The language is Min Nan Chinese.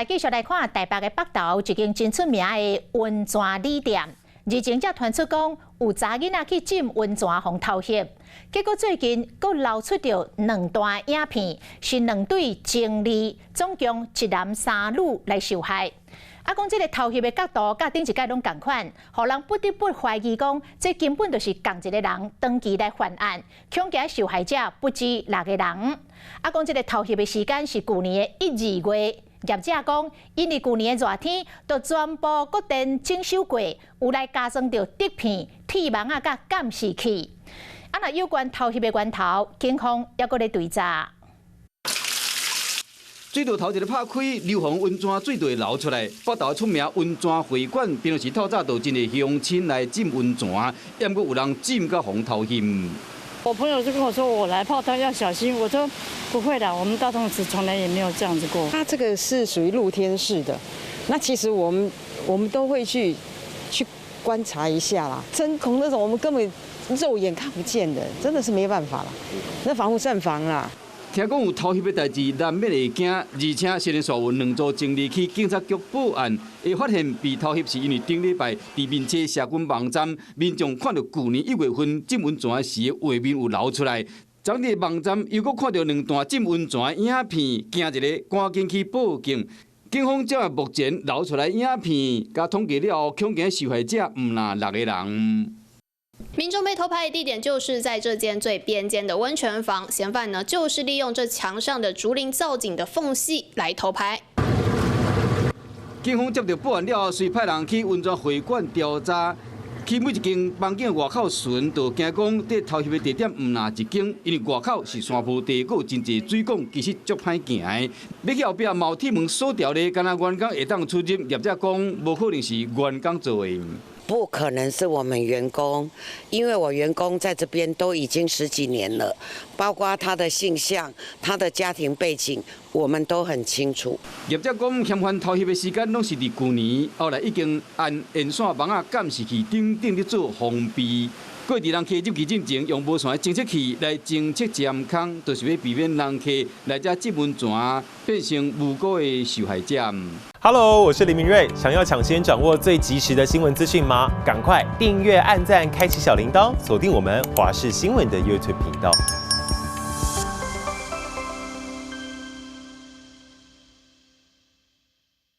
來繼續來看台北的北投一間真出名的溫泉旅店，日前才傳出講有查囡仔去浸溫泉予偷翕，結果最近閣流出著兩段影片，是兩對情侶，總共一男三女來受害。啊，講這个偷翕的角度，佮頂一擺攏仝款，予人不得不懷疑講，這根本就是仝一个人長期來犯案，恐驚受害者不止六个人。啊，講這个偷翕的時間是舊年的一二月。業者講，𪜶佇舊年的熱天，就全部閣電整修過，有來加裝著竹片、鐵網仔佮監視器。啊，若有關偷翕的源頭，警方猶閣咧追查。水道頭一个拍開，硫磺溫泉水就會流出來。北投出名溫泉會館，平常時透早就真濟鄉親來浸溫泉，毋過有人浸甲予偷翕。我朋友就跟我說，我來泡湯要小心。我說不會的，我們大同池從來也沒有這樣子過。它這個是屬於露天式的，那其實我們都會去觀察一下啦。針孔那種我們根本肉眼看不見的，真的是沒辦法啦。那防不勝防啦。聽講有偷翕的代誌，難免會驚，而且現在有兩組情侶去警察局報案，會發現被偷翕是因為頂禮拜佇面車社群網站，民眾看著舊年1月份浸溫泉時的畫面有流出來，昨日網站又閣看著兩段浸溫泉影片，驚一个，趕緊去報警。警方才目前流出來影片，佮統計了後，恐驚受害者毋但六個人。民眾被偷拍的地點就是在這間最邊間的溫泉房，嫌犯呢就是利用這牆上的竹林造景的縫隙來偷拍。警方接到報案了後，隨派人去溫泉會館調查，去每一間房間外口巡，就驚講這偷翕的地點毋但一間，因為外口是山坡地，閣有真濟水管，其實足歹行的。欲去後壁嘛有鐵門鎖牢咧，敢若員工會當出入，業者講無可能是員工做的。不可能是我們員工，因為我員工在這邊都已經十幾年了，包括他的性向、他的家庭背景，我們都很清楚。業者講，嫌犯偷翕的時間攏是佇舊年，後來已經按電線網仔監視器等等咧做防備。過佇人客入去進前，用無線的偵測器來偵測針孔，就是欲避免人客來遮浸溫泉變成無辜的受害者。 Hello，我是林明瑞，想要搶先掌握最及時的新聞資訊嗎？趕快訂閱、按讚、開啟小鈴鐺，鎖定我們華視新聞的 YouTube 頻道。